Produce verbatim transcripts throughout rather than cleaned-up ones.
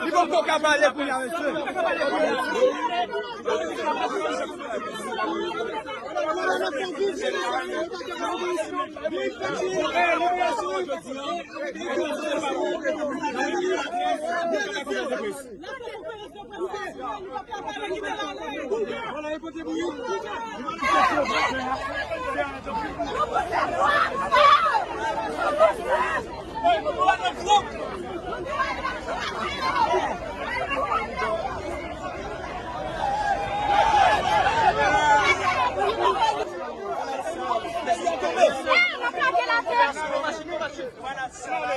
Li poko ka pale kounye a, mesye.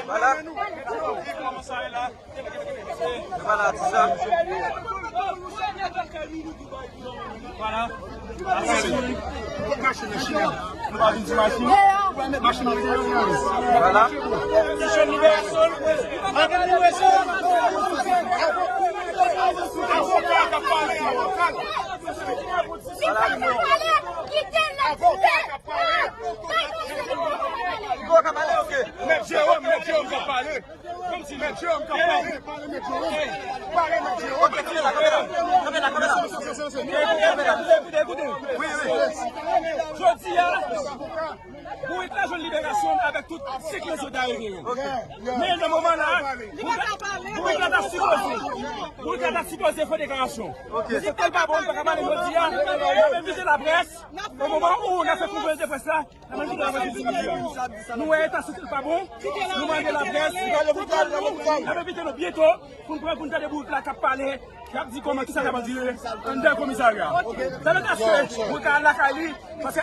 Voilà. Voilà. Machin, machin. Nou pa vin sou machin. Machin, machin. Voilà. Machin libere sòl. Avoka k ap pale. Avoka k ap pale. Avoka k ap pale. Mèt Jewòm, mèt Jewòm k ap pale. Mèt Jewòm k ap pale, pale mèt Jewòm. Pale mèt Jewòm. Kanpe la, kanpe la. Kanpe la, kanpe la. Ekoute, ekoute, ekoute. Wi, wi. Jodi a, Bourik la jwenn liberasyon avèk tout sekirans yo ta genyen. Men nan moman la, Bourik la, Bourik la ta sipoze, Bourik la ta sipoze fè deklarasyon. Si tel pa bon, li pa ka pale jodi a, n ap envite laprès, o moman ou n ap fè konferans de près la, Nou wè eta sante l pa bon. Nou mande laprès. N ap envite nou byento pou n pran, pou n tande Bourik la k ap pale, k ap di kòman, kisa k ap andire anndan komisarya. Talè ta se Bourik al lakay li, paske